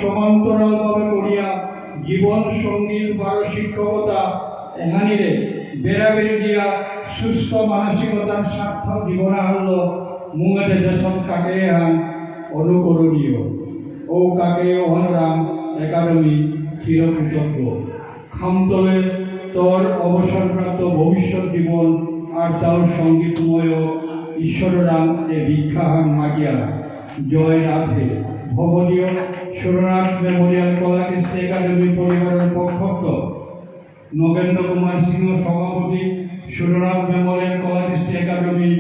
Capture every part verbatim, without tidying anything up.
সমান্তরালভাবে করিয়া জীবন সঙ্গী বারো শিক্ষকতা এহানিরে বেড়াবেড়ি দিয়া সুস্থ মানসিকতার স্বার্থ জীবন আহানলো মুঙেতে দেশত কাকে এহান অনুকরণীয়। ও কাকে অহানরাং একাডেমি চিরকৃতজ্ঞ। খামতলে তোর অবসরপ্রাপ্ত ভবিষ্যৎ জীবন আর তার সঙ্গীতময় ঈশ্বররাং এ ভিক্ষাহান মাগিয়া। জয় রাধে। ভবদীয় সুরনাথ মেমোরিয়াল কলা কৃষ্টি একাডেমি পরিবারের পক্ষত নগেন্দ্র কুমার সিংহ সভাপতি, সুরনাথ মেমোরিয়াল কলা কৃষ্টি একাডেমি,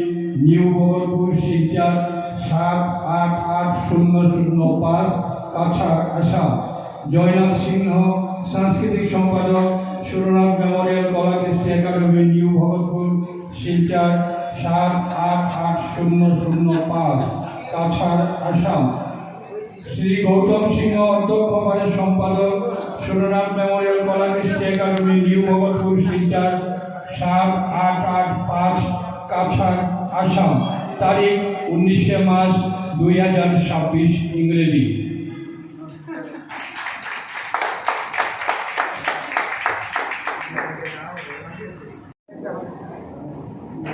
নিউ ভগতপুর, শিলচর, সাত আট আট শূন্য শূন্য পাঁচ, কাছাড়, আসাম। জয়নাথ সিংহ, সাংস্কৃতিক সম্পাদক, সুরনাথ মেমোরিয়াল কলা কৃষ্টি একাডেমি, নিউ ভগতপুর, শিলচর, সাত আট আট শূন্য শূন্য পাঁচ, কাছাড়, আসাম। শ্রী গৌতম সিংহ, অধ্যক্ষ বারে সম্পাদক, সুরনাথ মেমোরিয়াল কলা কৃষ্টি একাডেমি, নিউ ভগতপুর, শিলচর, সাত আট আট পাঁচ, কাছাড়, আসাম। তারিখ উনিশে মার্চ দুই হাজার ছাব্বিশ ইংরেজি।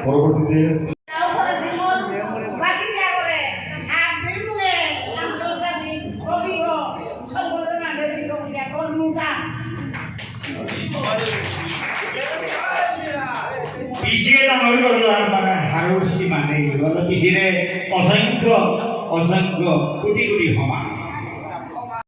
পরবর্তীতে পিছিয়ে না মনে করলো আর মানে হারুর সীমা নেই, বলো পিছিয়ে অসংখ্য, অসংখ্য কোটি কোটি ক্ষমা।